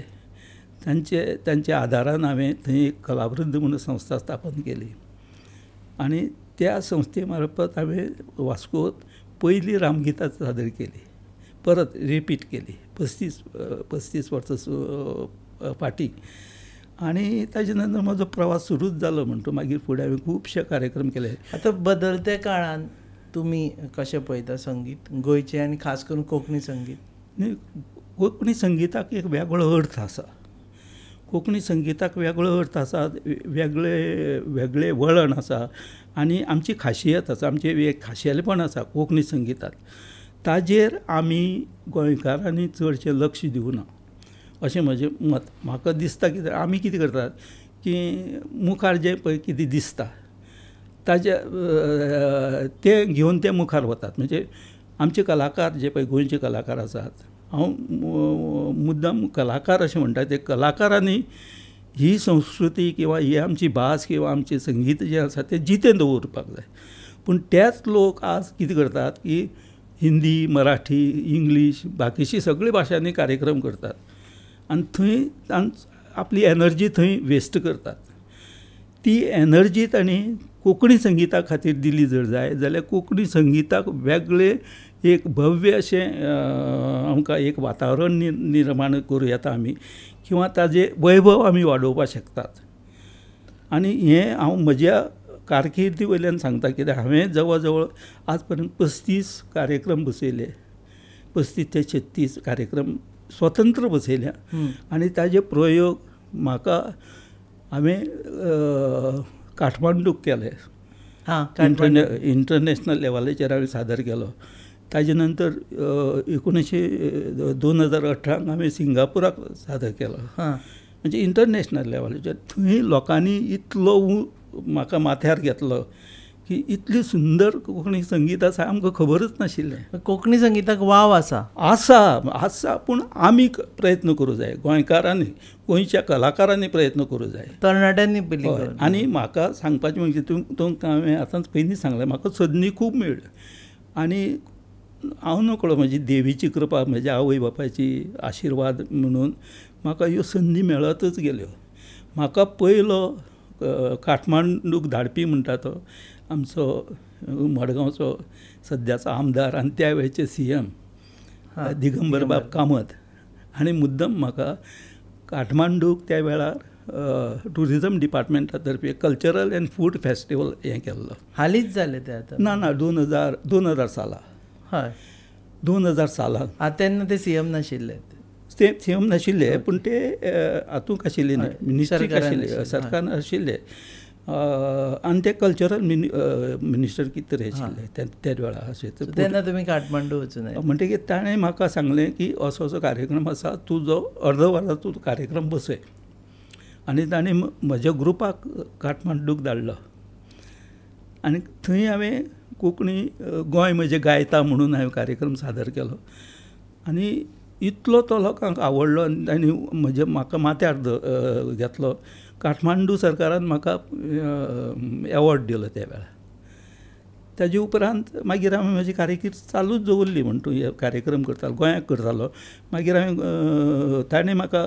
तांचे तांच्या आदारान हांवें थंय एक कलावृंद म्हणून संस्था स्थापन केली आनी त्या संस्थे मार्फत हांवें वास्कोत पयली रामगीता सादर केली, परत रिपीट केली 35 वर्सां फाटीं. आनी ताजे नंतर म्हजो प्रवास सुरूच जालो. म्हणटा मागीर फुडें हांवें खुबशे कार्यक्रम केले. आतां बदलत्या काळान तुमी कशें पळयता संगीत गोंयचें आनी खास करून कोंकणी संगीत? न्ही, कोंकणी संगिताक एक वेगळो अर्थ आसा. कोंकणी संगिताक वेगळो अर्थ आसा, वेगळे वेगळे वळण आसा आनी आमची खासियत आसा, आमचें एक खाशेलेपण आसा कोंकणी संगिताक. ताजेर आमी गोंयकारांनी चडशें लक्ष दिवना अशें म्हजें मत. म्हाका दिसता कितें, आमी कितें करतात की मुखार जें पळय कितें दिसता ताजे ते घेवन ते मुखार वतात. म्हणजे आमचे कलाकार जे पळय गोंयचे कलाकार आसात, हांव मुद्दाम कलाकार अशें म्हणटा, ते कलाकारांनी ही संस्कृती किंवा ही आमची भास किंवा आमचें संगीत जें आसा तें जितें दवरपाक जाय. पूण तेच लोक आज कितें करतात की हिंदी, मराठी, इंग्लीश बाकीची सगळी भाशांनी कार्यक्रम करतात आनी थंय आपली एनर्जी थंय वेस्ट करतात. ती एनर्जी तांणी कोंकणी संगिता खातीर दिली जर जाय जाल्यार कोंकणी संगिताक वेगळें एक भव्य अशें आमकां एक वातावरण निर्माण करूं येता आमी, किंवा ताजें वैभव आमी वाडोवपाक शकतात. आनी हें हांव म्हज्या कारकिर्दी वयल्यान सांगता, कित्याक हांवें जवळ जवळ आज पर्यंत 35 कार्यक्रम बसयले, 35 ते 36 कार्यक्रम स्वतंत्र बसयल्या आनी ताजे प्रयोग म्हाका हांवें काठमांडूक केले, इंटरनॅशनल लेवलाचेर हांवें सादर केलो. ताजे नंतर 2018 हांवें सिंगापुराक सादर केलो, म्हणजे इंटरनॅशनल लेवलाचेर. थंय लोकांनी इतलो म्हाका माथ्यार घेतलो की इतली सुंदर कोंकणी संगीत आसा आमकां खबरच नाशिल्लें. कोंकणी संगीताक वाव आसा आसा आसा, पूण आमी प्रयत्न करूं जाय, गोंयकारांनी, गोंयच्या कलाकारांनी प्रयत्न करूं जाय, तरणाट्यांनी पयलीं. आनी म्हाका सांगपाचें म्हणजे तुमकां हांवें आतांच पयलीं सांगलें, म्हाका संदी खूब मेळ्ळी आनी हांव नकळो, म्हजी देवीची कृपा, म्हज्या आवय बापायची आशिर्वाद म्हणून म्हाका ह्यो संदी मेळतच गेल्यो. म्हाका पयलो काठमांडूक धाडपी म्हणटा तो आमचो मडगांवचो सद्याचो आमदार आनी त्या वेळचे CM दिगंबरबाब कामत हांणी मुद्दम म्हाका काठमांडूक त्या वेळार ट्युरिजम डिपार्टमेंटा तर्फे कल्चरल एंड फूड फेस्टिवल हें केल्लो. हालींच जालें तें आतां? ना ना, 2000 साला. हय, 2000 सालान. तेन्ना ते CM नाशिल्ले? ते CM नाशिल्ले, पूण ते हातूंक आशिल्ले न्ही, मिनिस्ट्रीक आशिल्ले, सरकारान आशिल्ले आनी ते कल्चरल मिनिस्टर कितें तरी आशिल्ले त्या वेळार अशें. तेन्ना तुमी काठमांडू वचून म्हणटकीर ताणें म्हाका सांगलें की असो असो कार्यक्रम आसा, तुजो अर्द वराचो तूं कार्यक्रम बसय. आनी ताणें म्हज्या ग्रुपाक काठमांडूक धाडलो आनी थंय हांवें कोंकणी गोंय म्हजें गायता म्हणून हांवें कार्यक्रम सादर केलो आनी इतलो तो लोकांक आवडलो आनी तांणी म्हजे म्हाका माथ्यार घेतलो. काठमांडू सरकारान म्हाका एवॉर्ड दिलो त्या वेळार. ताजे उपरांत मागीर हांवें म्हजी कारकीर्द चालूच दवरली. म्हण तूं हे कार्यक्रम करतालो, गोंयाक करतालो. मागीर हांवें ताणें म्हाका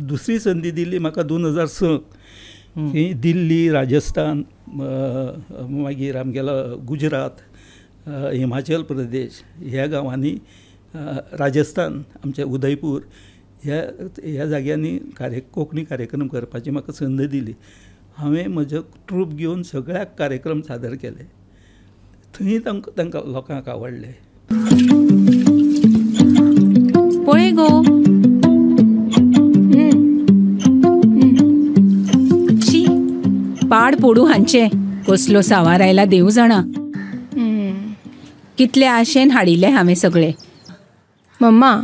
दुसरी संदी दिली म्हाका 2006 ही दिल्ली, राजस्थान, मागीर आमगेलो गुजरात, हिमाचल प्रदेश ह्या गांवांनी, राजस्थान आमचे उदयपूर ह्या ह्या जाग्यांनी कोंकणी कार्यक्रम करपाची म्हाका संद दिली. हांवें म्हजो ट्रूप घेवन सगळ्याक कार्यक्रम सादर केले. थंय तांकां तांकां लोकांक आवडले. पळय गो, शी पाड पोडू हांचे, कसलो सावार आयला देव जाणा. कितले आशेन हाडिल्ले हांवें सगळे. मम्मा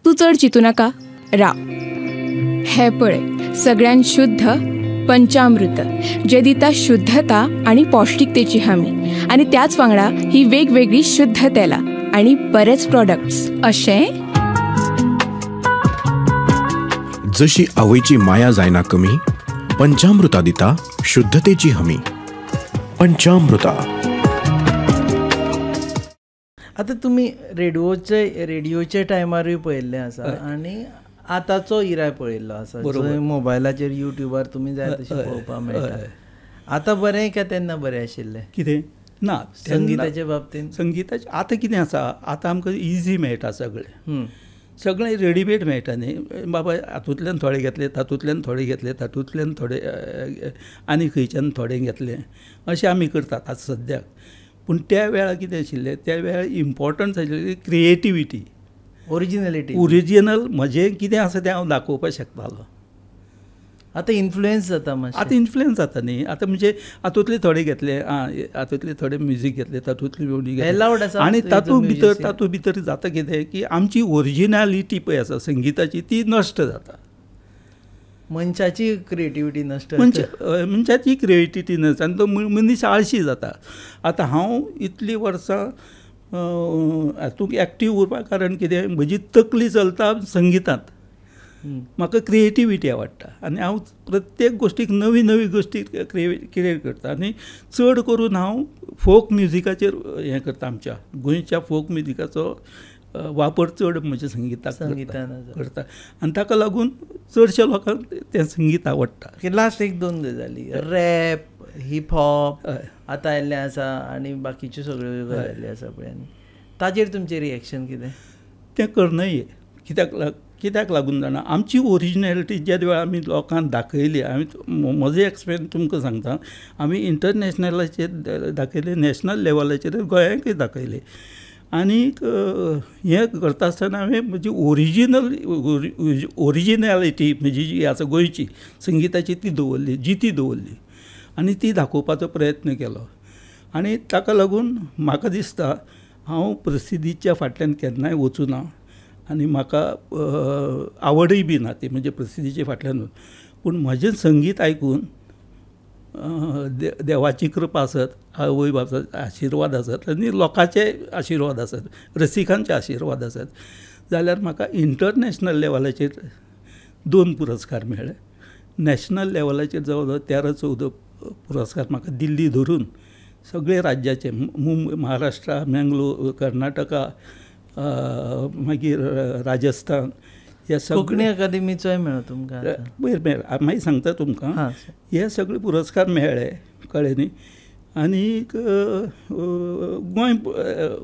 तूं चड चिंतू नाका, राव. हे पळय सगळ्यान शुद्ध पंचामृत जे दिता शुद्धता आनी पौष्टिकतेची हमी, आनी त्याच वांगडा ही वेगवेगळी शुद्ध तेलां आनी बरेच प्रॉडक्ट्स. अशें जशी आवयची माया जायना कमी, पंचामृता दिता शुद्धतेची हमी. पंचामृता. आतां तुमी रेडिओचे टायमारूय पळयल्लें आसा आनी आतांचो इराय पळयल्लो आसा, जंय मोबायलाचेर युट्यूबार तुमी जाय तशें पळोवपाक मेळटा. आतां बरें काय तेन्ना बरें आशिल्लें? कितें ना संगिताचे बाबतींत? संगिताचे आतां कितें आसा, आतां आमकां इजी मेळटा सगळें, सगळें रेडीमेड मेळटा न्ही बाबा. हातूंतल्यान थोडे घेतले, तातूंतल्यान थोडे घेतले, तातूंतल्यान थोडे आनी खंयच्यान थोडे घेतले, अशें आमी करतात आतां सद्याक. पूण त्या वेळार कितें आशिल्लें, त्या वेळार इम्पॉर्टन्स आशिल्ली क्रिएटिविटी, ओरिजिनलिटी. ओरिजिनल म्हजें कितें आसा तें हांव दाखोवपाक शकतालो. आतां इन्फ्लुयन्स जाता मातशें. आतां इन्फ्लुयन्स जाता न्ही आतां, म्हणजे हातूंतले थोडे घेतले, हातूंतले थोडे म्युजीक घेतले, तातूंतले म्युजीक घेतले, आनी तातूंत भितर जाता कितें की आमची ओरिजिनलिटी पळय आसा संगिताची ती नश्ट जाता. मनशाची क्रिएटिविटी नश्ट, मनशाची क्रिएटिविटी नश्ट आनी तो मनीस आळशी जाता. आतां हांव इतलीं वर्सां हातूंत एक्टीव उरपा कारण कितें, म्हजी तकली चलता संगितांत, म्हाका क्रिएटिविटी आवडटा आनी हांव प्रत्येक गोश्टीक नवी नवी गोश्टी क्रिएट करता आनी चड करून हांव फोक म्युजिकाचेर हें करता. आमच्या गोंयच्या फोक म्युजिकाचो वापर चड म्हज्या संगिताक करता आनी ताका लागून चडश्या लोकांक तें संगीत आवडटा. लास्ट एक दोन गजाली, रॅप, हिपहॉप आतां आयिल्लें आसा आनी बाकीच्यो सगळ्यो गजाली आसा पळय, ताजेर तुमचें रिएक्शन कितें? तें करनय कित्याक लागून जाणा, आमची ओरिजिनॅलिटी ज्या वेळार आमी लोकांक दाखयली, आमी म्हजो एक्सपिरियन्स तुमकां सांगता, आमी इंटरनॅशनलाचेर दाखयले, नॅशनल लेवलाचेर गोंयांकय दाखयले आनीक हें करता आसतना हांवें म्हजी ओरिजिनॅलिटी म्हजी जी आसा गोंयची संगिताची ती दवरली, जिती दवरली आनी ती दाखोवपाचो प्रयत्न केलो. आनी ताका लागून म्हाका दिसता हांव प्रसिद्धीच्या फाटल्यान केन्नाय वचूं ना आनी म्हाका आवडूय बी ना ती म्हणजे प्रसिद्धीच्या फाटल्यान. पूण म्हजें संगीत आयकून देवाची कृपा आसत, आवय बापायचो आशिर्वाद आसत आनी लोकांचे आशिर्वाद आसत, रसिकांचे आशिर्वाद आसत जाल्यार म्हाका इंटरनॅशनल लेवलाचेर 2 पुरस्कार मेळ्ळे, नॅशनल लेवलाचेर जवळ जवळ 13-14 पुरस्कार म्हाका दिल्ली धरून सगळे राज्याचे, मुंबय, महाराष्ट्रा, मेंगलोर, कर्नाटका, मागीर राजस्थान, ह्या कोंकणी अकादेमीचोय मेळ्ळो तुमकां? पयर मेळ्ळो, मागीर सांगता तुमकां. हे सगळे पुरस्कार मेळ्ळे, कळ्ळें न्ही. आनीक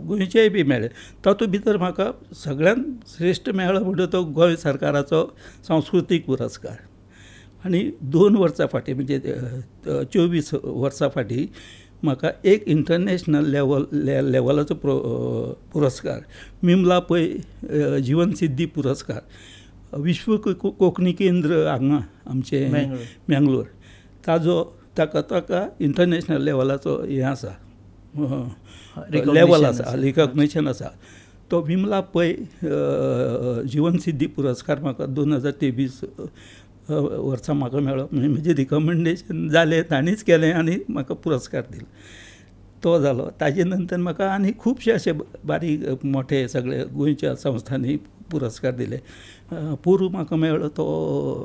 गोंयचेय बी मेळ्ळे. तातूंत भितर म्हाका सगळ्यांत श्रेश्ठ मेळ्ळो म्हणटा तो गोंय सरकाराचो सांस्कृतीक पुरस्कार. आनी 2 वर्सां फाटीं म्हणजे 24 वर्सां फाटीं म्हाका एक इंटरनॅशनल लेवलाचो पुरस्कार, मिमला पै जीवनसिद्धी पुरस्कार, विश्व कोंकणी केंद्र हांगा आमचें मेंगलोर, ताजो ताका ताका इंटरनॅशनल लेवलाचो हें आसा, लेवल आसा, रिकॉग्निशन आसा. तो विमला पै जीवनसिद्धी पुरस्कार म्हाका 2023 वर्सा म्हाका मेळ्ळो. म्हजें रिकमेंडेशन जालें, तांणीच केलें आनी म्हाका पुरस्कार दिलो, तो जालो. ताजे नंतर म्हाका आनी खुबशे अशे बारीक मोठे सगळे गोंयच्या संस्थांनी पुरस्कार दिले. पोरूं म्हाका मेळ्ळो तो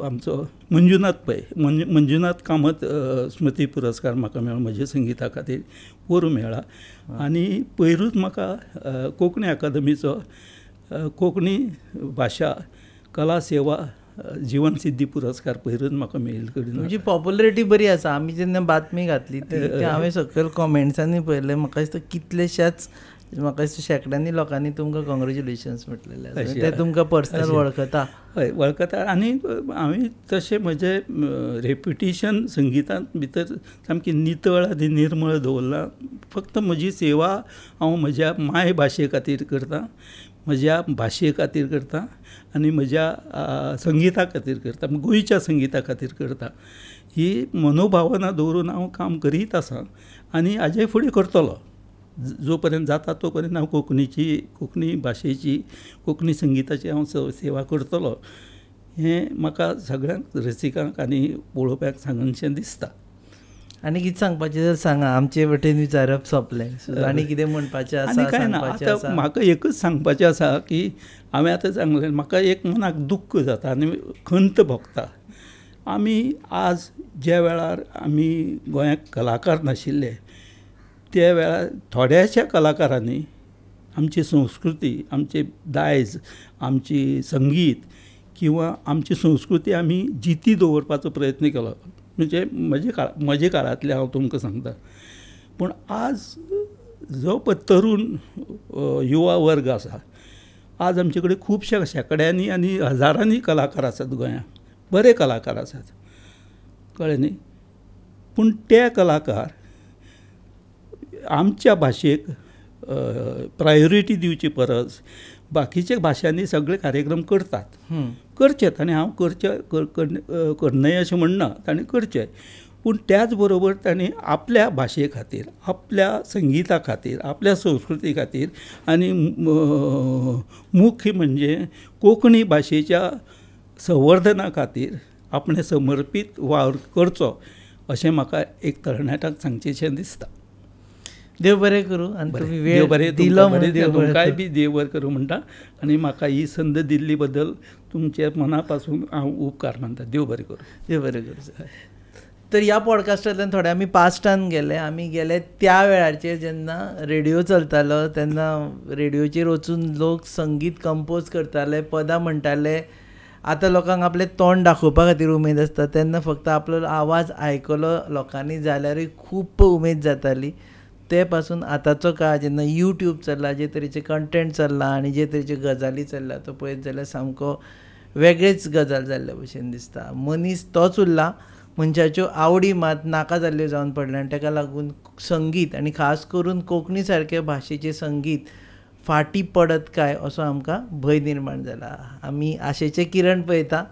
आमचो मंजुनाथ पै, मंजुनाथ कामत स्मृती पुरस्कार म्हाका मेळ्ळो म्हज्या संगिता खातीर, पोरूं मेळ्ळा. आनी पयरूच म्हाका कोंकणी अकादमीचो कोंकणी भाशा कला सेवा जीवनसिद्धी पुरस्कार पयरूच म्हाका मेळिल्ले कडेन. तुमची पॉप्युलरिटी बरी आसा. आमी जेन्ना बातमी घातली ती हांवें सकयल कॉमेंट्सांनी पळयलें, म्हाका दिसता कितलेश्याच, म्हाका दिसता शेंकड्यांनी लोकांनी तुमकां कॉंग्रेच्युलेशन्स म्हटलेलें आसा. ते तुमकां पर्सनल वळखता? हय, वळखता. आनी हांवें तशें म्हजें रेप्युटेशन संगितांत भितर सामकी नितळ आनी निर्मळ दवरलां. फक्त म्हजी सेवा हांव म्हज्या मायभाशे खातीर करतां, म्हज्या भाशे खातीर करता आनी म्हज्या संगिता खातीर करता, गोंयच्या संगिता खातीर करता. ही मनोभावना दवरून हांव काम करीत आसा आनी हाजे फुडें करतलो. जो पर्यंत जाता तो पर्यंत हांव कोंकणीची, कोंकणी भाशेची, कोंकणी संगिताची हांव सेवा करतलो हें म्हाका सगळ्यांक रसिकांक आनी पळोवप्यांक सांगनशें दिसता. आनी कितें सांगपाचें जर सांगा, आमचे वटेन विचारप सोंपलें. आनी कितें म्हणपाचें आसा? कांय ना, आतां म्हाका एकूच सांगपाचें आसा की हांवें आतां सांगलें, म्हाका एक मनाक दुख्ख जाता आनी खंत भोगता. आमी आज ज्या वेळार आमी गोंयांत कलाकार नाशिल्ले त्या वेळार थोड्याशा कलाकारांनी आमची संस्कृती, आमचें दायज, आमची संगीत किंवा आमची संस्कृती आमी जिती दवरपाचो प्रयत्न केलो. म्हणजे म्हजे काळांतलें हांव तुमकां सांगता. पूण आज जो पळय तरूण युवा वर्ग आसा, आज आमचे कडेन खुबश्या शेंकड्यांनी आनी हजारांनी कलाकार आसात गोंयांत, बरे कलाकार आसात, कळ्ळें न्ही. पूण ते कलाकार आमच्या भाशेक प्रायोरिटी दिवची परस बाकीच्या भाशांनी सगळे कार्यक्रम करतात, करचेत. आनी हांव करचे करनय अशें म्हणना, तांणी करचें. पूण त्याच बरोबर तांणी आपल्या भाशे खातीर, आपल्या संगिता खातीर, आपल्या संस्कृती खातीर आनी मुख्य म्हणजे कोंकणी भाशेच्या संवर्धना खातीर, आपणें समर्पीत वावर करचो अशें म्हाका एक तरणाट्यांक सांगचेंशें दिसता. देव बरें करूं आनी तुमी वेळ दिलो तुमकांय बी देव बरें करूं म्हणटा आनी म्हाका ही संद दिल्ली बद्दल तुमच्या मना पासून हांव उपकार मानता. देव बरें करूं. देव बरें करूं. तर ह्या पॉडकास्टांतल्यान थोडे आमी पास्टान गेले. आमी गेले त्या वेळाचेर जेन्ना रेडियो चलतालो तेन्ना रेडियोचेर वचून लोक संगीत कंपोज करताले, पदां म्हणटाले. आतां लोकांक आपलें तोंड दाखोवपा खातीर उमेद आसता, तेन्ना फक्त आपलो आवाज आयकलो लोकांनी जाल्यारूय खूब उमेद जाताली. ते पासून आतांचो काळ जेन्ना यूट्यूब चल्ला, जे तरेचे कंटेंट चल्ला आनी जे तरेच्यो गजाली चल्ला तो पळयत जाल्यार सामको वेगळेच गजाल जाल्ल्या भशेन दिसता. मनीस तोच उरला, मनशाच्यो आवडी मात नाका जाल्ल्यो जावन पडल्या आनी ताका लागून संगीत आनी खास करून कोंकणी सारके भाशेचें संगीत फाटीं पडत काय असो आमकां भंय निर्माण जाला. आमी आशेचें किरण पळयता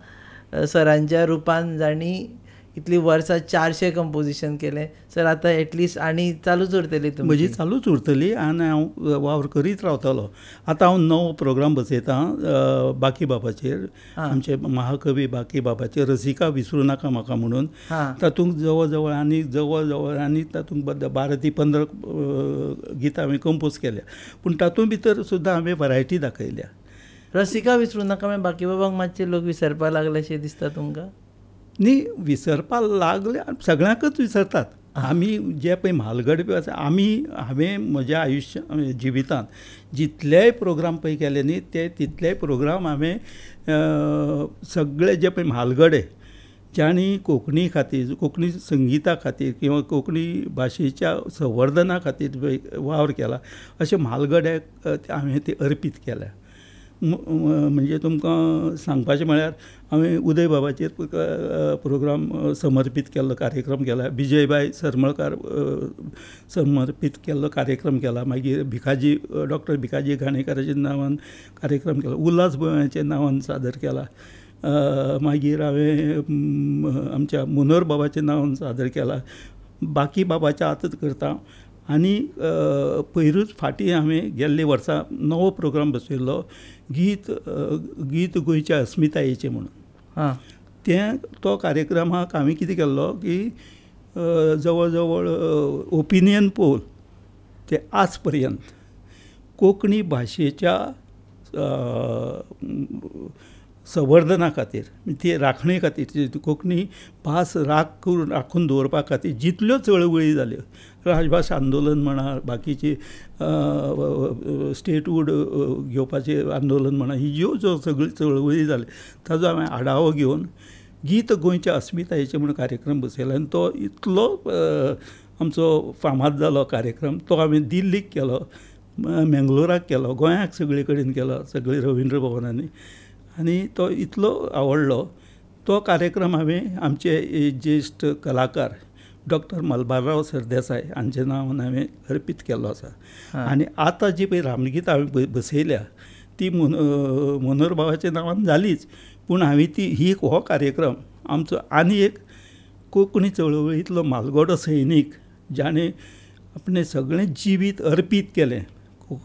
सरांच्या रुपान, जांणी इतलीं वर्सां 400 कंपोजिशन केलें. सर आतां एटलिस्ट आनी चालूच उरतली तुमची? म्हजी चालूच उरतली आनी हांव वावर करीत रावतलो. आतां हांव नवो प्रोग्राम बसयतां बाकीबाबाचेर, आमचे महाकवी बाकीबाबाचेर, रसिका विसरूं नाका म्हाका म्हणून. तातूंत जवळ जवळ आनी जवळ जवळ आनी तातूंत 12 ते 15 गितां हांवें कंपोज केल्या, पूण तातूंत भितर सुद्दां हांवें वरायटी दाखयल्या. रसिका विसरूं नाका मागीर बाकीबाबांक मातशे लोक विसरपाक लागले अशें दिसता तुमकां? न्ही, विसरपाक लागले, सगळ्यांकच विसरतात. आमी जे पळय म्हालगडे आसा, आमी हांवें म्हज्या आयुश्य जिवितांत जितलेय प्रोग्राम पळय केले न्ही ते तितलेय प्रोग्राम हांवें सगळे जे पळय म्हालगडे जांणी कोंकणी खातीर, कोंकणी संगिता खातीर किंवा कोंकणी भाशेच्या संवर्धना खातीर वावर केला अशे म्हालगड्याक हांवें ते अर्पीत केल्या. म्हणजे तुमकां सांगपाचें म्हळ्यार हांवें उदय बाबाचेर प्रोग्राम समर्पीत केल्लो कार्यक्रम केला, विजयबाय सरमळकार समर्पीत केल्लो कार्यक्रम केला, मागीर भिकाजी डॉक्टर भिकाजी घाणेकाराच्या नांवान कार्यक्रम केला, उल्हास भोयांच्या नांवान सादर केला, मागीर हांवें आमच्या मनोहर बाबाच्या नांवान सादर केला, बाकी बाबाच्या आतांच करता. आनी पयरूच फाटीं हांवें गेल्ले वर्सा नवो प्रोग्राम बसयल्लो, गीत गीत गोंयच्या अस्मितायेचें म्हणून. तें तो कार्यक्रमाक हांवें कितें केल्लो की जवळ जवळ ओपिनियन पोल ते आज पर्यंत कोंकणी भाशेच्या संवर्धना खातीर, ती राखणे खातीर, कोंकणी भास राखून दवरपा खातीर जितल्यो चळवळी जाल्यो, राजभास आंदोलन म्हणा, बाकीची स्टेटहूड घेवपाचें आंदोलन म्हणा, ही ज्यो ज्यो सगळ्यो चळवळी जाल्यो ताजो हांवें आढावो घेवन गीत गोंयच्या अस्मितायेचें म्हणून कार्यक्रम बसयलो आनी तो इतलो आमचो फामाद जालो कार्यक्रम. तो हांवें दिल्लीक केलो, मेंगलोराक केलो, गोंयाक सगळे कडेन केलो, सगळे रविंद्र भवनांनी, आनी तो इतलो आवडलो. तो कार्यक्रम हांवें आमचे ज्येश्ठ कलाकार डॉक्टर मलबारराव सरदेसाय हांच्या नांवान हांवें अर्पीत केल्लो आसा. आनी आतां जी पळय रामगीतां हांवें बसयल्या ती मनोहर बाबाच्या नांवान जालीच, पूण हांवें ती ही हो कार्यक्रम आमचो आनी एक कोंकणी चळवळींतलो म्हालगडो सैनीक जाणें आपणें सगळें जिवीत अर्पीत केलें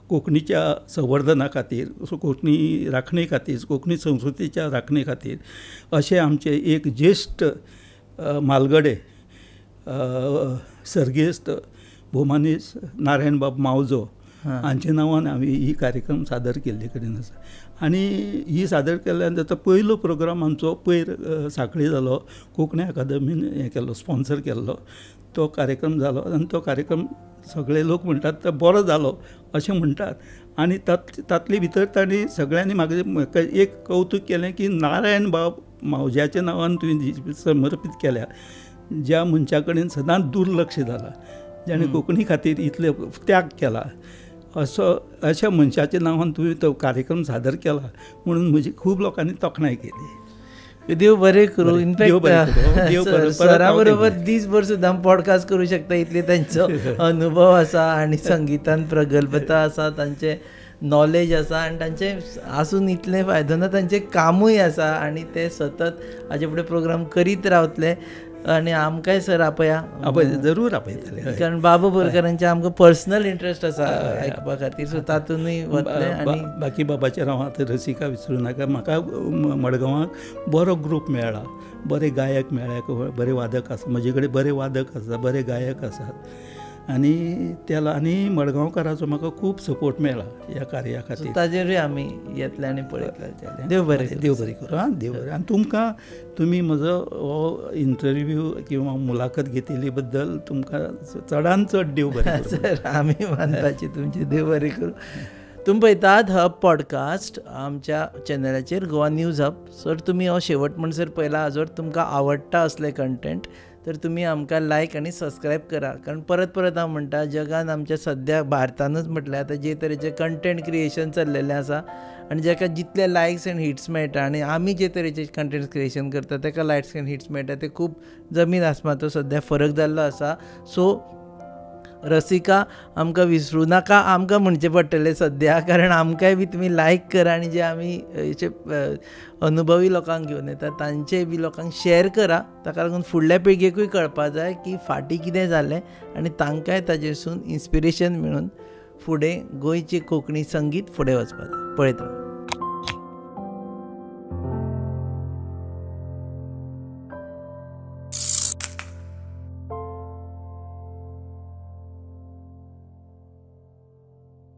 कोंकणीच्या संवर्धना खातीर, कोंकणी राखणे खातीर, कोंकणी संस्कृतीच्या राखणे खातीर, अशें आमचे एक ज्येश्ठ म्हालगडे सर्गेस्त भोवमानेस्त नारायणबाब मावजो हांच्या नांवान हांवें ही कार्यक्रम सादर केल्ले कडेन आसा. आनी ही सादर केल्ल्यान ताचो पयलो प्रोग्राम आमचो पयर सांखळी जालो, कोंकणी अकादमीन हें केल्लो, स्पॉन्सर केल्लो तो कार्यक्रम जालो आनी तो कार्यक्रम सगळे लोक म्हणटात तो बरो जालो अशें म्हणटात. आनी तातले भितर तांणी सगळ्यांनी म्हाका एक कौतूक केलें की नारायण बाब मावज्याच्या नांवान तुवें समर्पीत केल्या, ज्या मनशा कडेन सदांच दुर्लक्ष जालां, जाणें कोंकणी खातीर इतले त्याग केला, असो अशा मनशाच्या नांवान तुवें तो कार्यक्रम सादर केला म्हणून म्हजी खूब लोकांनी तोखणाय केली. देव बरें करूं. इनफॅक्ट सरा बरोबर दीसभर सुद्दां पॉडकास्ट करूं शकता इतले तांचो अनुभव आसा आनी संगितान प्रगल्भता आसा, तांचें नॉलेज आसा आनी तांचें आसून इतलें फायदो ना, तांचें कामूय आसा आनी ते सतत हाजे फुडें प्रोग्राम करीत रावतले. आनी आमकांय सर आपया, आपय, जरूर आपयतले, कारण बाबू बोरकरांचे आमकां पर्सनल इंट्रस्ट आसा आयकपा खातीर, सो तातूंतय वतले. आनी बाकी बाबाचेर हांव आतां रसिका विसरूं नाका, म्हाका मडगांवाक बरो ग्रूप मेळ्ळा, बरे गायक मेळ्ळे, बरे वादक आसा म्हजे कडेन, बरे वादक आसा, बरे गायक आसात आनी त्याला आनी मडगांवकाराचो म्हाका खूब सपोर्ट मेळ्ळा ह्या कार्या खातीर. ताजेरूय आमी येतले आनी पळयतले. देव बरें, देव बरें करूं. आं, देव बरें. आनी तुमकां तुमी म्हजो हो इंटरव्यू किंवा मुलाखत घेतिल्ली बद्दल तुमकां चडान चड देव बरें. सर आमी मानपाची तुमची, देव बरें करूं. तुमी पळयतात हब पॉडकास्ट आमच्या चॅनलाचेर गोवा न्यूज हब. सर तुमी हो शेवट म्हणसर पळयला, जर तुमकां आवडटा असले कंटेंट तर तुमी आमकां लायक आनी सबस्क्रायब करा, कारण परत परत हांव म्हणटा जगान आमच्या सद्या भारतानूच म्हटल्यार आतां जे तरेचें कंटेंट क्रिएशन चल्लेलें आसा आनी जाका जितले लायक्स एंड हिट्स मेळटा आनी आमी जे तरेचे कंटेंट क्रिएशन करता ताका लायक्स एंड हिट्स मेळटा, ते खूब जमीन आसमाचो सद्या फरक जाल्लो आसा. सो रसिका आमकां विसरूं नाका, आमकां म्हणचें पडटलें सद्या, कारण आमकांय बी तुमी लायक करा आनी जे आमी अनुभवी लोकांक घेवन येता तांचेय बी लोकांक शेअर करा, ताका लागून फुडल्या पिळगेकूय कळपा जाय की फाटीं कितें जालें आनी तांकांय ताजेसून इन्स्पिरेशन मेळून फुडें गोंयचें कोंकणी संगीत फुडें वचपा जाय. पळयत राव.